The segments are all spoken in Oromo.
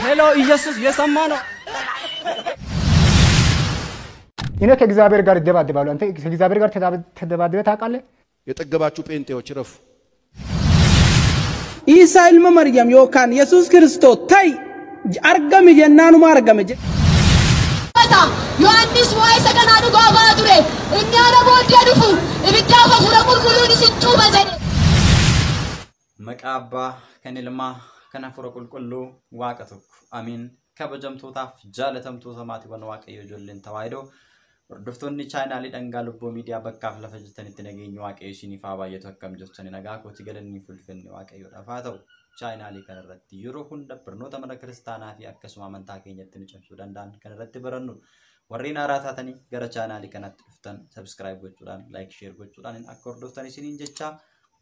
ሄሎ ኢየሱስ የሰማ ነው። እኔ ከእግዚአብሔር ጋር እደባደባለሁ። አንተ ከእግዚአብሔር ጋር ተደባድበህ ታውቃለህ? የጠገባችሁ ጴንጤዎች ረፉ። Isaa ilma Maryam yookaan Yesuus Kiristoos ta'i argame jennaanuma argame. Yohaannis waa'ee isa kanaa dhugaa ba'aa ture. Inni ana booddee dhufu ibiddaaf hafuura qulqulluun isin cuupha jedhe. Maqaa Abbaa kan Ilmaa kan Hafuura Qulqulluu Waaqa tokko. Amiin. Kabajamtootaaf jaalatamtoota maatiiwwan Waaqayyoo ijoolleen Tawaahidoo hordoftoonni chaanaalii Dhangaa Lubbuu Miidiyaa bakkaaf lafa jirtanitti nageenyi Waaqayyo isiniif haa baay'atu. Akkam jirtani? Nagaa kooti, galannii fulfinni Waaqayyoodhaaf haa ta'u. Chaanaalii kanarratti yeroo hunda barnoota mana kiristaanaa fi akkasuma amantaa keenyatti nu cimsuu danda'an kan irratti barannu. Warreen haaraa taatanii gara chaanaalii kanatti dhuftan subscribe gochuudhaan, like, share gochuudhaan akka hordoftan isiniin jecha,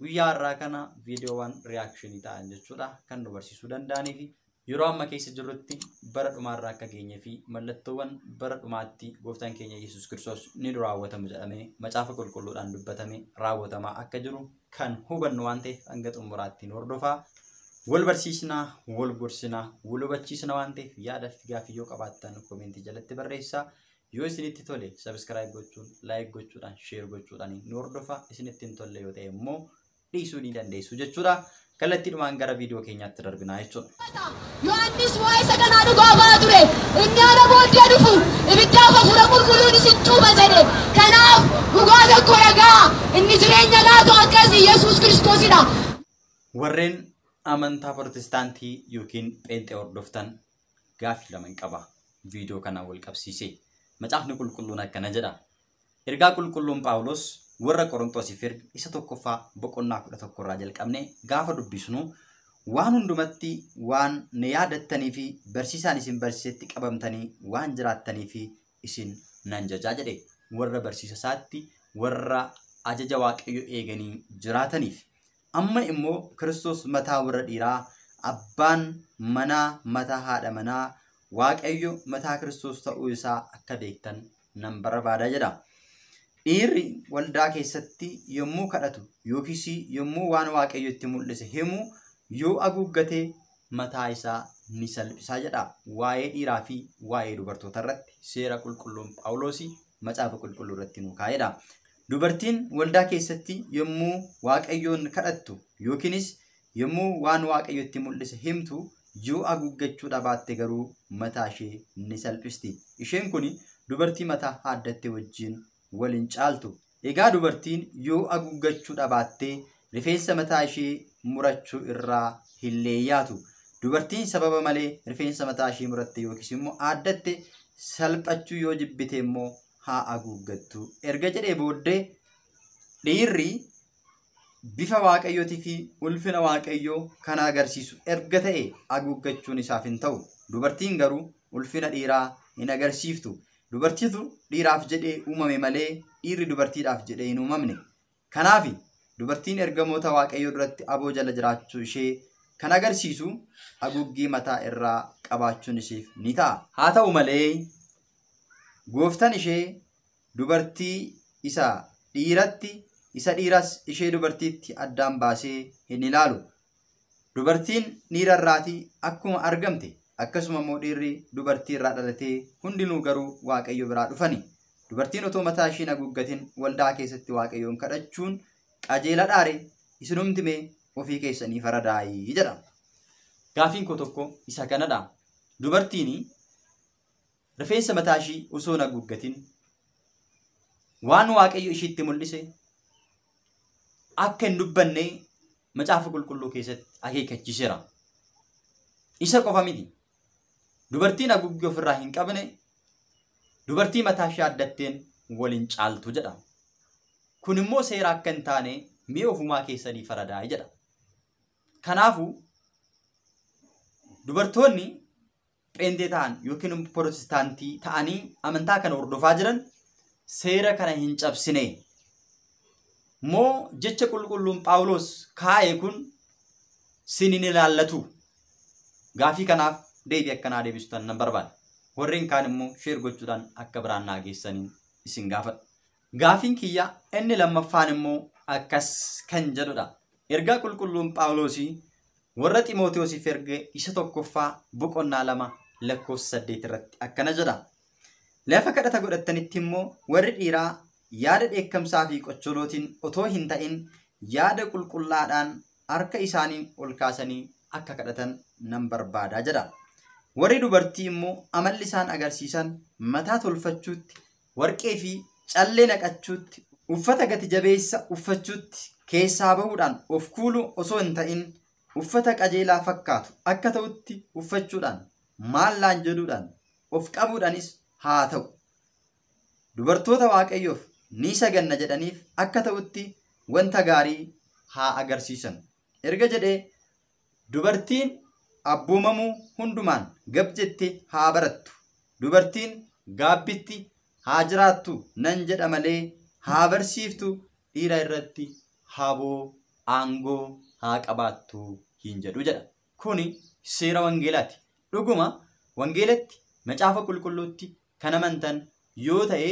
guyyaa har'aa kana viidiyoowwan reaction ta'an jechuudha kan nu barsiisuu danda'anii fi yeroo amma keessa jirrutti bara dhumaarraa akka geenyee fi mallattoowwan bara dhumaatti gooftaan keenya Yesuus Kiristoos ni raawwatamu jedhamee macaafa qulqulluudhaan dubbatame raawwatamaa akka jiru kan hubannu waan ta'eef hanga xumuraatti nu hordofaa. Wal barsiisnaa, wal gorsinaa, wal hubachiisna waan ta'eef yaada fi gaaffii yoo qabaattan koomentii jalatti barreessaa. Yoo isinitti tole subscribe gochuun, like gochuudhaan, share gochuudhaan nu hordofaa. Isinitti hin tolle yoo ta'e immoo dhiisuu ni dandeessu jechuudha. Kallattiidhumaan gara viidiyoo keenyaatti darbinaa jechuudha. Yohaannis waa'ee isa kanaa dhugaa ba'aa ture. Inni ana booddee dhufu ibiddaaf hafuura qulqulluun isin cuupha jedhe. Kanaaf dhugaa tokko dhagaa. Inni jireenya laatu akkasii Yesuus Kiristoosidha. Warreen amantaa Protestaantii yookiin Pheenxee hordoftan gaaffii lama qaba. Viidiyoo kana wal qabsiisee. Macaafni qulqulluun akkana jedha. Ergaa qulqulluun Phaawulos warra Qorontoosiif erge isa tokkoffaa boqonnaa 11 irraa jalqabnee gaafa dubbisnu, waan hundumatti waan na yaadattanii fi barsiisaan isin barsiisetti qabamtanii waan jiraattanii fi isin nan jajaa jedhe, warra barsiisa isaatti, warra ajaja Waaqayyo eeganii jiraataniif. Amma immoo Kiristoos mataa warra dhiiraa, abbaan manaa mataa haadha manaa, Waaqayyo mataa Kiristoos ta'uu isaa akka beektan nan barbaada jedha. Dhiirri waldaa keessatti yommuu kadhatu yookiis yommuu waan Waaqayyo itti mul'ise himu yoo haguuggatee mataa isaa ni salphisaa jedha. Waa'ee dhiiraa fi waa'ee dubartoota irratti seera qulqulluun Phaawulos macaafa qulqulluu irratti nu kaa'edha. Dubartiin waldaa keessatti yommuu Waaqayyoon kadhattu yookiinis yommuu waan Waaqayyo itti mul'ise himtu yoo haguuggachuu dhabaatte garuu mataa ishee ni salphisti. Isheen kun dubartii mataa haaddatte wajjin waliin caaltu. Egaa dubartiin yoo haguuggachuu dhabaatte rifeensa mataa ishee murachuu irraa hin leeyyaatu. Dubartiin sababa malee rifeensa mataa ishee muratte yookiis immoo haaddatte salphachuu yoo jibbite immoo haa haguuggattu. Erga jedhee booddee, dhiirri bifa Waaqayyootii fi ulfina Waaqayyoo kan agarsiisu erga ta'e haguuggachuun isaaf hin ta'u. Dubartiin garuu ulfina dhiiraa hin agarsiiftu. Dubartiitu dhiiraaf jedhee uumame malee dhiirri dubartiidhaaf jedhee hin uumamne. Kanaaf dubartiin ergamoota Waaqayyoo duratti aboo jala jiraachuu ishee kan agarsiisu haguuggii mataa irraa qabaachuun isheef ni ta'a. Haa ta'u malee gooftaan ishee dubartii isa dhiiratti, isa dhiiras ishee dubartiitti addaan baasee hin ilaalu. Dubartiin dhiira irraatii akkuma argamte akkasuma immoo dhiirri dubartii irraa dhalatee, hundinuu garuu Waaqayyo biraa dhufani. Dubartiin otoo mataa ishee hin haguuggatin waldaa keessatti Waaqayyoon kadhachuun qajeela dhaare? Isinumti mee ofii keessanii faradaayii jedha. Gaafiin koo tokko isa kanadha. Dubartiin rifeensa mataa ishii osoo hin haguuggatin waan Waaqayyo ishiitti mul'ise akka hin dubbanne macaafa qulqulluu keessatti akeekkachiiseera. Isa qofa miti. Dubartiin haguuggii ofirraa hin qabne dubartii mataa ishee addatteen waliin caaltu jedha. Kun immoo seera akka hin taane mi'a ofumaa keessanii faradaa jedha. Kanaafuu dubartoonni pheenxee ta'an yookiin pirootestaantii ta'anii amantaa kana hordofaa jiran seera kana hin cabsine. Moo jecha qulqulluun Phaawulos kaa'e kun sin hin ilaallatu? Gaafii kanaaf deebii akkanaa deebisuutan nan barbaada. Warreen kaan immoo share gochuudhaan akka biraan naa geessaniin isin gaafadha. Gaafiin kiyya inni lammaffaan immoo akkas kan jedhudha. Ergaa qulqulluun Phaawulosii Warra Ximootiyoosiif erge isa tokkoffaa boqonnaa 2 lakkoofsa 8 irratti akkana jedha. Lafa kadhata godhatanitti immoo warri dhiiraa yaada dheekkamsaa fi qocholootiin otoo hin ta'in yaada qulqullaadhaan harka isaanii ol kaasanii akka kadhatan nan barbaadaa jedha. Warri dubartii immoo amalli isaan agarsiisan mataa tolfachuutti, warqee fi callee naqachuutti, uffata gati jabeessa uffachuutti keessaa bahuudhaan of kuuluu osoo hin ta'in uffata qajeelaa fakkaatu akka ta'utti uffachuudhaan maallaan jedhuudhaan of qabuudhaanis haa ta'u. Dubartoota Waaqayyoof ni saganna jedhaniif akka ta'utti wanta gaarii haa agarsiisan. Erga jedhee dubartiin abboomamuu hundumaan gab jette haa barattu. Dubartiin gaabbitti haa jiraattu nan jedha malee haa barsiiftu dhiira irratti haboo aangoo haa qabaattu hin jedhu jedha. Kuni seera wangeelaati. Dhuguma wangeelatti macaafa qulqulluutti kan amantan yoo ta'e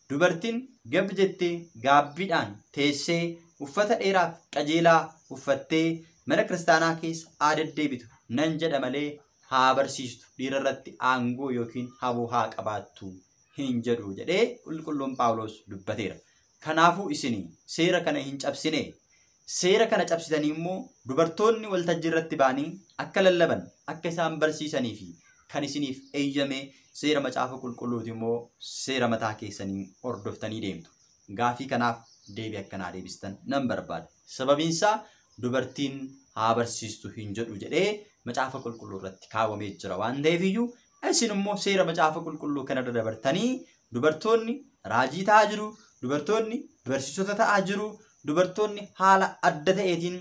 dubartiin gab jettee gaabbiidhaan teessee uffata dheeraaf qajeelaa uffattee mana kiristaanaa keessa haa deddeebitu nan jedha malee haa barsiistu dhiira irratti aangoo yookiin haboo haa qabaattu hin jedhu jedhee qulqulluun Phaawulos dubbateera. Kanaafuu isin seera kana hin cabsine. Seera kana cabsitanii immoo dubartoonni waltajjii irratti ba'anii akka lallaban akka isaan barsiisanii fi kan isiniif eeyyame seera macaafa qulqulluuti immoo seera mataa keessanii hordoftanii deemtu. Gaafii kanaaf deebii akkanaa deebistan nan barbaada. Sababiin isaa dubartiin haa barsiistu hin jedhu jedhee macaafa qulqulluu irratti kaawwamee jira waan ta'eef iyyuu isin immoo seera macaafa qulqulluu kanarra dabartanii dubartoonni raajii ta'aa jiru, dubartoonni barsiisota ta'aa jiru, dubartoonni haala adda ta'eetiin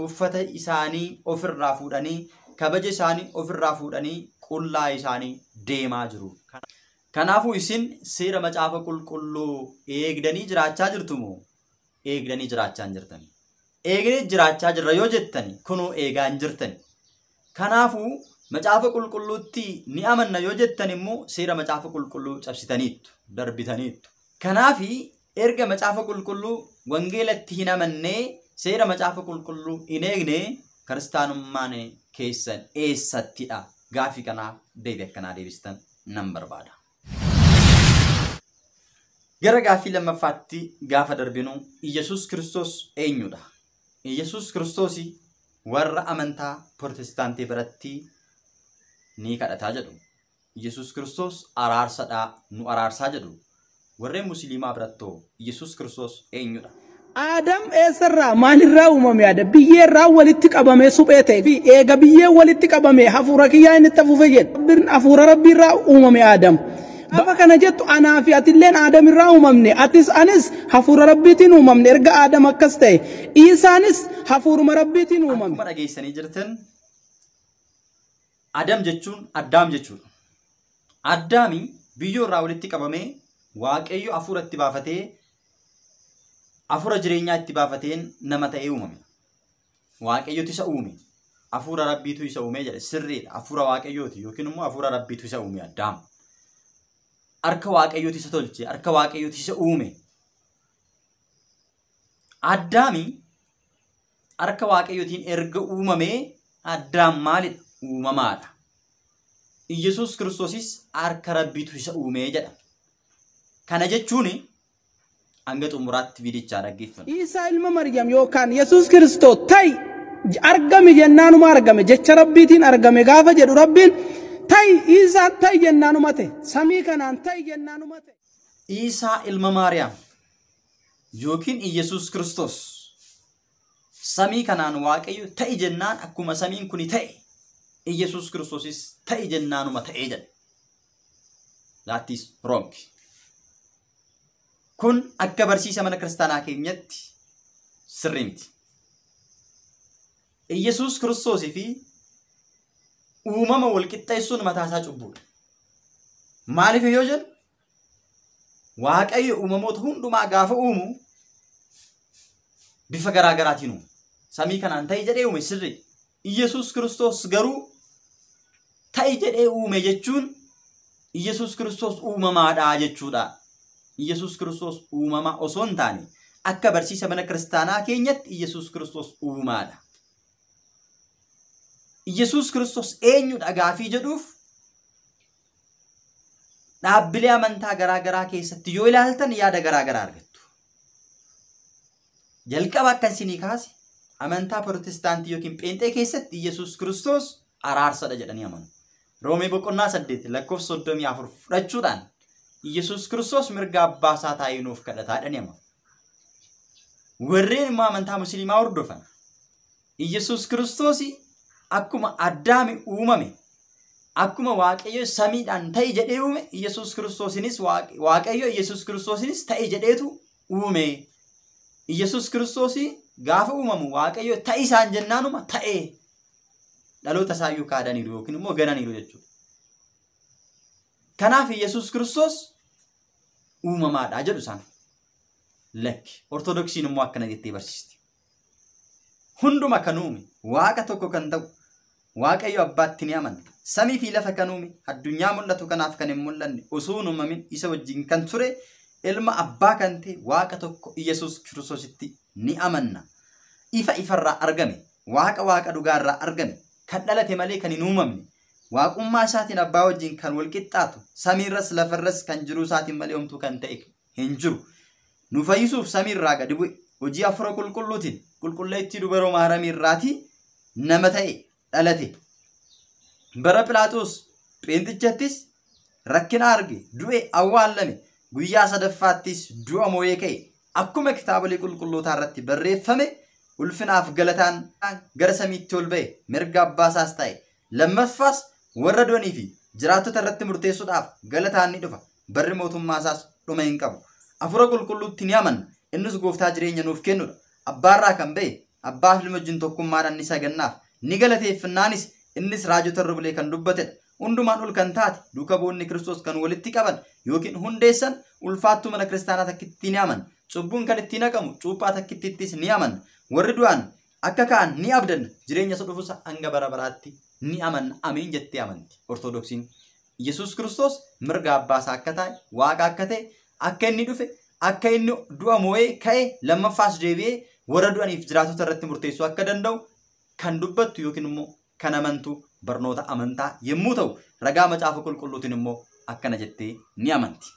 uffata isaanii ofirraa fuudhanii kabaja isaanii ofirraa fuudhanii qullaa isaanii deemaa jiru. Kanaafuu isin seera macaafa qulqulluu eegdanii jiraachaa jirtu moo eegdanii jiraachaa hin jirtani? Eegdanii jiraachaa jirra yoo jettani kunoo eegaa hin jirtani. Kanaafuu macaafa qulqulluutti ni amanna yoo jettan immoo seera macaafa qulqulluu cabsitaniittu, darbitaniittu. Kanaafi erga macaafa qulqulluu wangeelatti hin amannee seera macaafa qulqulluu hin eegne kiristaanummaan keessan eessattidha? Gaafii kanaaf deebii akkanaa deebistan nan barbaada. Gara gaafii lammaffaatti gaafa darbinu Iyyasuus Kiristoos eenyudha? Iyyasuus Kiristoos warra amantaa Protestaantii biratti ni kadhataa jedhu. Iyyasuus Kiristoos araarsadhaa nu araarsaa jedhu. Warreen Musliimaa birattoo Iyyasuus Kiristoos eenyudha? Aadam eessarraa maalirraa uumame Aadam? Biyyeerraa walitti qabamee suphee ta'e fi eega biyyee walitti qabamee hafuura kiyyaa inni itti afuufe jedhe. Hafuura rabbiirraa uumame Aadam. Gaafa kana jettu anaa fi atilleen Aadamirraa uumamne, atis anis hafuura rabbiitiin uumamne erga Aadam akkas ta'e. Isaanis hafuuruma rabbiitiin uumame. Akkuma dhageessanii jirtan Adam jechuun Addaam jechuudha. Addaami biyyoorraa walitti qabamee Waaqayyo hafuura itti baafatee hafuura jireenyaa itti baafateen nama ta'ee uumame. Waaqayyotu isa uume. Hafuura rabbiitu isa uume jedhe sirriidha. Hafuura Waaqayyooti yookiin immoo hafuura rabbiitu isa uume Addaam. Harka Waaqayyootu isa tolche, harka Waaqayyootu isa uume. Addaami harka Waaqayyootiin erga uumamee Addaam maalidha? Uumamaadha. Iyyasuus Kiristoosis harka rabbiitu isa uume jedha. Kana jechuun hanga xumuraatti viidichaa dhaggeeffanna. Isaa ilma Maryam yookaan Yesuus Kiristoos ta'i argame jennaanuma argame jecha rabbiitiin argame gaafa jedhu rabbiin ta'i Isaa ta'i jennaanuma ta'e samii kanaan ta'i jennaanuma ta'e. Isaa ilma Maariyaam yookiin Iyyasuus Kiristoos samii kanaan Waaqayyo ta'i jennaan akkuma samiin kuni ta'e Iyyasuus Kiristoosis ta'i jennaanuma ta'ee jedhe. That is wrong. Kun akka barsiisa mana kiristaanaa keenyatti sirrii miti. Iyyasuus Kiristoosii fi uumama wal qixxeessuun mataa isaa cubbuudha. Maaliif yoo jennu Waaqayyo uumamoota hundumaa gaafa uumu bifa garaa garaatiin uume. Samii kanaan ta'i jedhee uume sirrii. Iyyasuus Kiristoos garuu ta'i jedhee uume jechuun Iyyasuus Kiristoos uumamaadha jechuudha. Iyyasuus Kiristoos uumama osoo hin taane akka barsiisa mana kiristaanaa keenyatti Iyyasuus Kiristoos uumaadha. Iyyasuus Kiristoos eenyudha gaafii jedhuuf dhaabbilee amantaa garaa garaa keessatti yoo ilaaltan yaada garaa garaa argattu. Jalqaba akka isinii kaase amantaa Pirotestaantii yookiin Pheenxee keessatti Iyyasuus Kiristoos araarsadha jedhanii amanu. Roomee boqonnaa 8 lakkoofsa 34 fudhachuudhaan Iyyasuus Kiristoos mirga abbaa isaa taa'ee nuuf kadhataa jedhanii amanu. Warreen immoo amantaa Musliimaa hordofan Iyyasuus Kiristoos akkuma Addaami uumame, akkuma Waaqayyo samiidhaan ta'e jedhee uume, Iyyasuus Kiristoosinis Waaqayyo Iyyasuus Kiristoosinis ta'e jedheetu uume. Iyyasuus Kiristoos gaafa uumamu Waaqayyo ta'e isaan jennaanuma ta'e dhaloota isaayyuu kaadaniiru yookiin immoo gananiiru jechuudha. Kanaaf Iyyasuus Kiristoos uumamaadha jedhu isaan. Lakki Ortodoksiin immoo akkana jettee barsiisti. Hunduma kan uume Waaqa tokko kan ta'u Waaqayyo abbaatti ni amanna. Samii fi lafa kan uume addunyaa mul'atu kanaaf kan hin mul'anne osoo hin uumamin isa wajjin kan ture ilma abbaa kan ta'e Waaqa tokko Iyyasuus Kiristoositti ni amanna. Ifa ifarraa argame, Waaqa Waaqa dhugaarraa argame, kan dhalate malee kan hin uumamne, Waaqummaa isaatiin abbaa wajjin kan wal qixxaatu, samiirras lafarras kan jiruu isaatiin malee homtuu kan ta'e hin jiru. Nu fayyisuuf samiirraa gadi bu'e, hojii hafuura qulqulluutiin qulqulleettii dubaroo Maaramiirraatii nama ta'e dhalate. Bara Philaaxoos Pheenxichattis rakkina arge, du'e, awwaallame, guyyaa sadaffaattis du'a moo'ee ka'e. Akkuma kitaabolee qulqullootaa irratti barreeffame ulfinaaf galataan gara samiitti ol ba'e, mirga abbaa isaas ta'e. Lammaffaas warra du'anii fi jiraattota irratti murteessuudhaaf galataan ni dhufa. Barri mootummaa isaas dhuma hin qabu. Hafuura qulqulluutti ni amanna. Innis gooftaa jireenya nuuf kennudha. Abbaarraa kan ba'e abbaa fi ilma wajjin tokkummaadhaan ni sagannaaf. Ni galateeffannaanis innis raajota irra bulee kan dubbatedha. Hundumaan ol kan taate duuka bu'oonni Kiristoos kan walitti qaban yookiin hundeessan ulfaattuu mana kiristaanaa takkitti ni amanna. Cubbuun kan ittiin haqamu cuuphaa takkittis ni amanna. Warri du'an akka ka'an ni abdanna. Jireenya isa dhufus hanga bara baraatti ni amanna. Ameen jettee amanti Ortodoksiin. Iyyasuus Kiristoos mirga abbaa isaa akka ta'e, Waaqa akka ta'e, akka inni dhufe, akka inni du'a moo'ee ka'e, lammaffaas deebi'ee warra du'aniif jiraatota irratti murteessuu akka danda'u kan dubbattu yookiin immoo kan amantu barnoota amantaa yommuu ta'u, ragaa macaafa qulqulluutiin immoo akkana jettee ni amanti.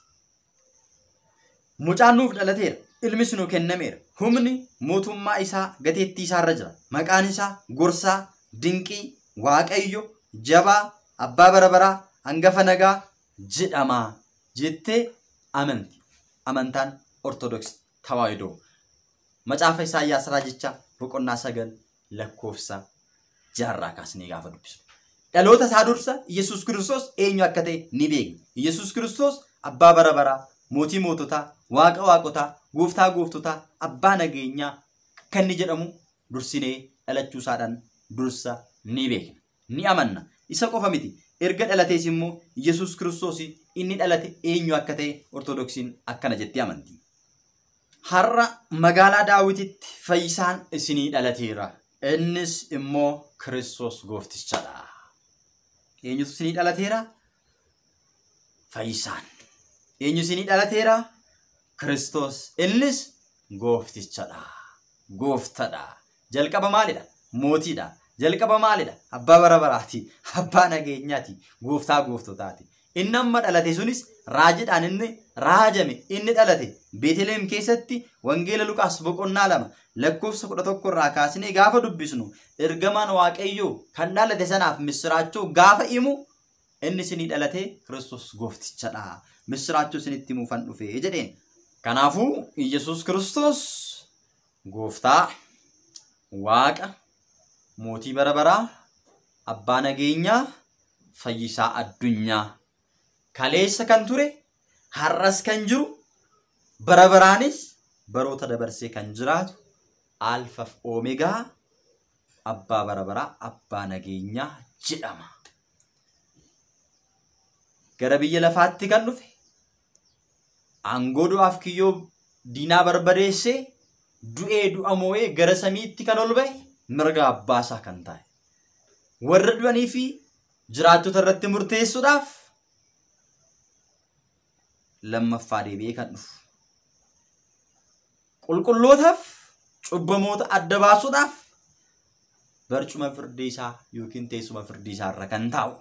Mucaan nuuf dhalateera, ilmis nuu kennameera. Humni mootummaa isaa gateettii isaarra jira. Maqaan isaa Gorsaa, Dinqii, Waaqayyo, Jabaa, Abbaa bara baraa, Hangafa nagaa jedhama jettee amanti. Amantaan Ortodoksii Tawaahidoo. Macaafa Isaayyaas Raajichaa boqonnaa 9 lakkoofsa 6 kaasnee gaafa dubbisnu. Dhaloota isaa dursa Iyyasuus Kiristoos eenyu akka ta'e ni beekna. Iyyasuus Kiristoos abbaa bara baraa, mootii moototaa, Waaqa waaqotaa, gooftaa gooftotaa, abbaa nageenyaa kan inni jedhamu dursinee dhalachuu isaadhaan dursa ni beekna. Ni amanna. Isa qofa miti. Erga dhalatees immoo Iyyasuus Kiristoos inni dhalate eenyu akka ta'e Ortodoksiin akkana jettee amanti. Har'a magaalaa Daawititti fayyisaan isinii dhalateera. Innis immoo Kiristoos gooftichadha. Eenyutu isinii dhalateera? Fayyisaan. Eenyu isinii dhalateera? Kiristoos. Innis gooftichadha. Gooftadha. Jalqaba maalidha? Mootiidha. Jalqaba maalidha? Abbaa bara baraati. Abbaa nageenyaati. Gooftaa gooftotaati. Inni amma dhalate sunis raajiidhaan inni raajame inni dhalate Beeteleem keessatti Wangeela Luqaas boqonnaa 2 lakkoofsa 11 irraa kaasnee gaafa dubbisnu ergamaan Waaqayyoo kan dhalate sanaaf missiraachoo gaafa himu inni isinii dhalate Kiristoos gooftichadha. Missiraachoo isinitti himuufan dhufe jedheen. Kanaafuu Iyyasuus Kiristoos gooftaa, Waaqa, mootii bara baraa, abbaa nageenyaa, fayyisaa addunyaa. Kaleessa kan ture, har'as kan jiru, bara baraanis baroota dabarsee kan jiraatu, Alfaaf Oomegaa, abbaa bara baraa, abbaa nageenyaa jedhama. Gara biyya lafaatti kan dhufe, aangoo du'aaf kiyyoo diinaa barbadeessee, du'ee du'a moo'ee gara samiitti kan ol ba'e, mirga abbaa isaa kan taa'e. Warra du'anii fi jiraattota irratti murteessuudhaaf lammaffaa deebi'ee kan dhufu. Qulqullootaaf cubbamoota adda baasuudhaaf barcuma firdii isaa yookiin teessuma firdii isaa irra kan taa'u.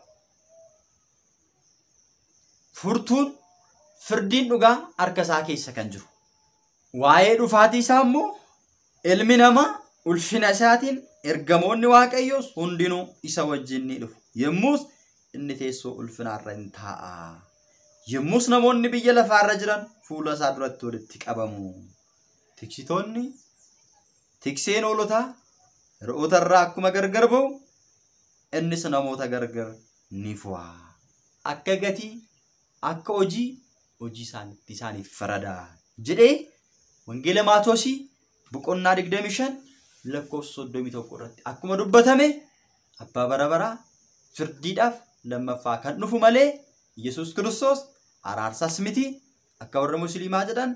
Furtuun firdiin dhugaa harka isaa keessa kan jiru. Waa'ee dhufaatii isaa immoo ilmi namaa ulfina isaatiin ergamoonni Waaqayyoos hundinuu isa wajjin ni dhufu. Yommus inni teessoo ulfinaarra hin taa'a. Yommus namoonni biyya lafaarra jiran fuula isaa duratti walitti qabamu. Tiksitoonni tikseen hoolotaa re'oota irraa akkuma gargar ba'u innis namoota gargar ni fo'a. Akka gatii akka hojii hojii isaaniitti isaaniif farada jedhee Wangeela Maatosii boqonnaa 25 lakkoofsa 31 irratti akkuma dubbatame abbaa bara baraa firdiidhaaf lammaffaa kan dhufu malee Yesuus Kiristoos araarsaas miti akka warra Musliimaa jedhan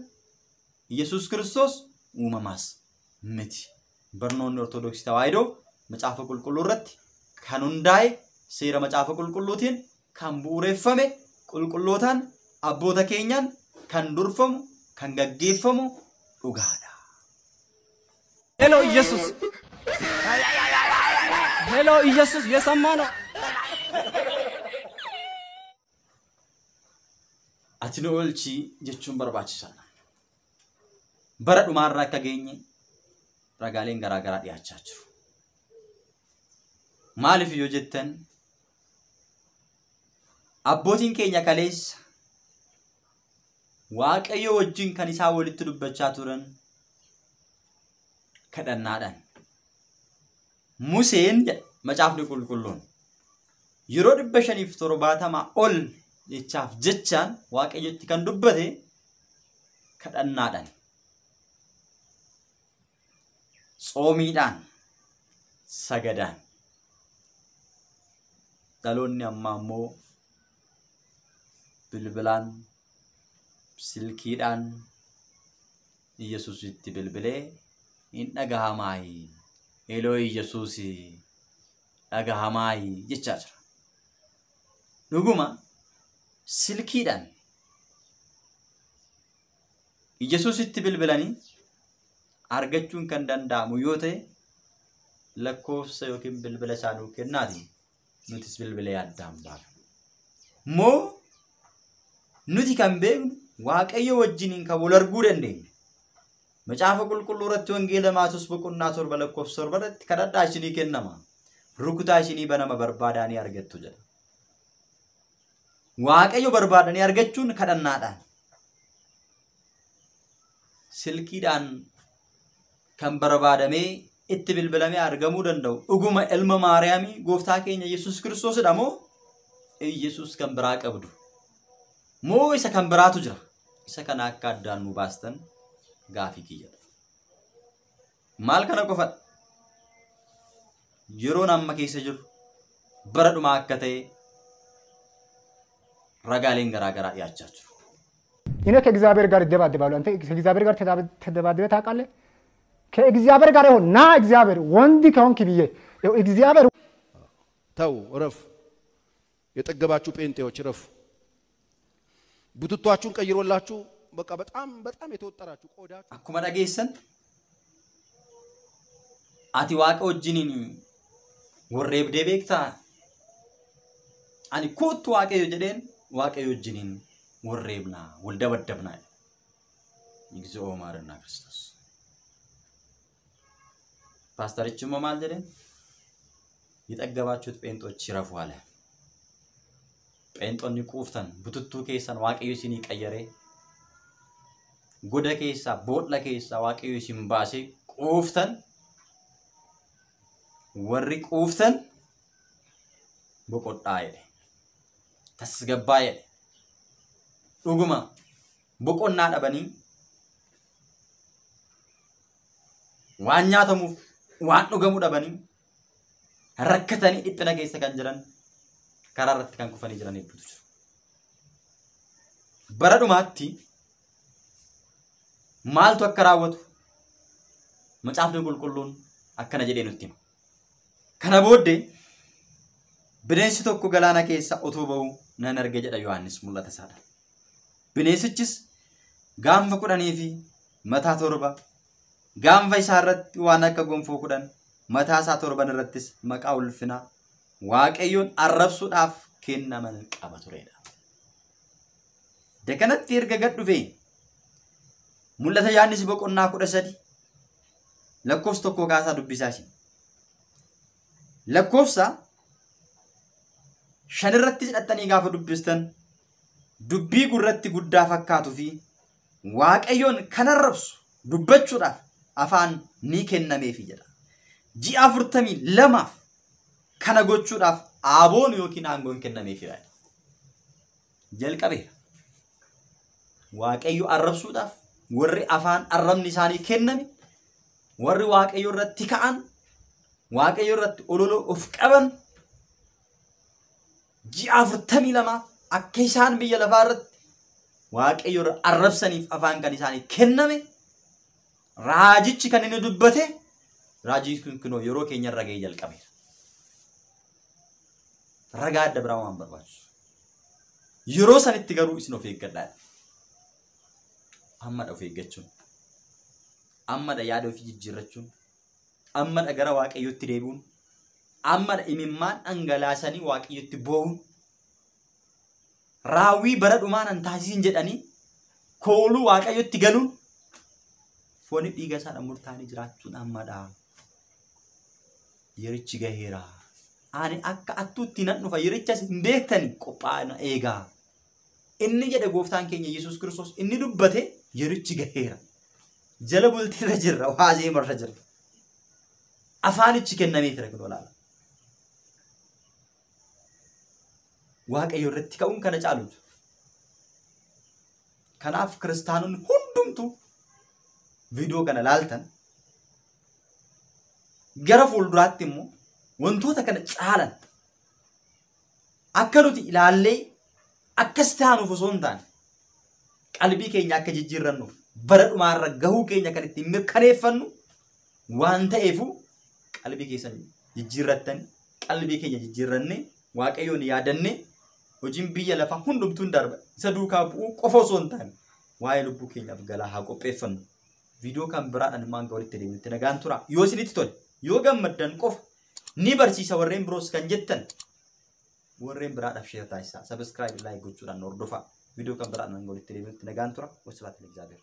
Yesuus Kiristoos uumamaas miti. Barnoonni Ortodoksii Tawaahidoo macaafa qulqulluu irratti kan hundaa'e seera macaafa qulqulluutiin kan bu'uureffame qulqullootaan abboota keenyaan kan durfamu kan gaggeeffamu dhugaadha. ሄሎ ኢየሱስ፣ ሄሎ ኢየሱስ፣ የሰማ ነው። Ati nu oolchii jechuun barbaachisaadha. Bara dhumaarraa akka geenye ragaaleen garaa garaa dhiyaachaa jiru. Maaliif yoo jettan abbootiin keenya kaleessa Waaqayyo wajjin kan isaan walitti dubbachaa turan kadhannaadhaan. Museen jedha macaafni qulqulluun yeroo 570 ol jechaaf jechaan Waaqayyotti kan dubbate kadhannaadhaan. Tsoomiidhaan, sagadaan. Dhaloonni ammaa immoo bilbilaan, silkiidhaan Iyyasuusitti bilbilee hin dhagahamaayi. Eloo Iyyasuus dhagahamaayi jechaa jira. Dhuguma silkiidhaan Iyyasuusitti bilbilanii argachuun kan danda'amu yoo ta'e lakkoofsa yookiin bilbila isaa nuu kennaati nutis bilbilee addaan baafna. Moo nuti kan beeknu Waaqayyo wajjiniin kan wal arguu dandeenyu. Macaafa qulqulluu irratti Wangeela Maatewos boqonnaa 7 lakkoofsa 7 irratti kadhadhaa isinii kennama. Rukutaa isinii banama barbaadaanii argattu jedha. Waaqayyo barbaadanii argachuun kadhannaadhaan. Silkiidhaan kan barbaadamee itti bilbilamee argamuu danda'u dhuguma ilma Maariyaamii gooftaa keenya Yesuus Kiristoosidha moo Iyyasuus kan biraa qabdu? Moo isa kan biraatu jira? Isa kana akka addaan nu baastan gaafii kiyyadha. Maal kana qofadha? Yeroon amma keessa jiru bara dhumaa akka ta'e ragaaleen garaa garaa dhiyaachaa jiru. እኔ ከእግዚአብሔር ጋር እደባደባለሁ። አንተ ከእግዚአብሔር ጋር ተደባድበህ ታውቃለህ? ከእግዚአብሔር ጋር ይሁን ና እግዚአብሔር ወንድ ከሆንክ ብዬ ይኸው እግዚአብሔር ተው እረፉ። የጠገባችሁ ጴንጤዎች እረፉ። ቡትቷችሁን ቀይሮላችሁ በቃ በጣም በጣም የተወጠራችሁ ቆዳችሁ Akkuma dhageessan ati Waaqa wajjiniin warreebdee beektaa? Ani kootu Waaqayyo jedheen Waaqayyo wajjiniin warreebnaa wal dabaddabnaa. እግዚኦ ማረና ክርስቶስ። ፓስተሪች immoo maal jedheen? የጠገባችሁት ጴንጦች ይረፉ አለ። Pheenxonni quuftan bututtuu keessan Waaqayyo isinii qayyaree goda keessaa boolla keessaa Waaqayyo isin baasee quuftan warri quuftan boqodhaa jedhe. Tasgabbaa jedhe. Dhuguma boqonnaa dhabanii waan nyaatamuuf waan dhugamu dhabanii rakkatanii dhiphina keessa kan jiran karaa irratti kan kufanii jiran hedduutu jiru. Bara dhumaatti maaltu akka raawwatu macaafni qulqulluun akkana jedhee nutti hima. Kana booddee bineensi tokko galaana keessa otoo ba'uu nan arge jedha Yohaannis mul'ata isaadha. Bineensichis gaanfa 10 fi mataa 7 gaanfa isaa irratti waan akka gonfoo 10 mataa isaa torban irrattis maqaa ulfinaa Waaqayyoon arrabsuudhaaf kennaman qaba turedha. Dakanatti erga gad dhufee mul'ata Yohaannis boqonnaa 13 lakkoofsa 1 kaasaa dubbisaa isin. Lakkoofsa 5 irratti hidhattanii gaafa dubbistan dubbii gurratti guddaa fakkaatuu fi Waaqayyoon kan arrabsu dubbachuudhaaf afaan ni kennameefi jedha. Ji'a 42 kana gochuudhaaf aaboon yookiin aangoon kennameefidha. Jalqabeera. Waaqayyo arrabsuudhaaf warri afaan arrabni isaanii kenname, warri Waaqayyo irratti ka'an, Waaqayyo irratti ololoo of qaban ji'a 42 akka isaan biyya lafaa irratti Waaqayyo irra arrabsaniif afaan kan isaanii kenname, raajichi kan inni dubbate, raajii kun kunoo yeroo keenya irra ga'ee jalqabeera. Ragaa adda biraa waan barbaachisu. Yeroo sanitti garuu isin of eeggadhaa. Ammadha of eeggachuun, ammadha yaada ofii jijjiirrachuun, ammadha gara Waaqayyootti deebi'uun, ammadha imimmaan dhangalaasanii Waaqayyootti boo'uun, raawwii bara dhumaa nan taasisin jedhanii kooluu Waaqayyootti galuun fooni dhiiga isaadhaan murtaa'anii jiraachuun ammadha. Yerichi gaheera. Ani akka attuutti nan dhufa, yerichas hin beektani, qophaa'ina eegaa. Inni jedhe gooftaan keenya Yesuus Kiristoos inni dubbate yerichi gaheera. Jala bultiirra jirra, waazeemarra jirra. Afaanichi kennameefira kun olaala. Waaqayyo irratti ka'uun kana caalutu. Kanaaf kiristaanonni hundumtuu viidiyoo kana laaltan gara fuulduraatti immoo wantoota kana caalan akka nuti ilaallee akkas taanuuf osoo hin taane qalbii keenya akka jijjiirrannuuf bara dhumaarra gahuu keenya kan ittiin mirkaneeffannu waan ta'eefu qalbii keessan jijjiirrattan, qalbii keenya jijjiirrannee Waaqayyoon yaadannee hojiin biyya lafaa hundumtuun darba isa duukaa bu'uu qofa osoo hin taane waa'ee lubbuu keenyaaf galaa haa qopheeffannu. Viidiyoo kan biraadhaan immoo hanga walitti deebinutti nagaan tura. Yoo isinitti tole, yoo gammaddan qofa ni barsiisa warreen biroos kan jettan warreen biraadhaaf share taasisaa. Subscribe, like gochuudhaan hordofaa. Viidiyoo kan biraadhaan hanga walitti deebinutti nagaan tura. Wasibaatiin Egzaabeer.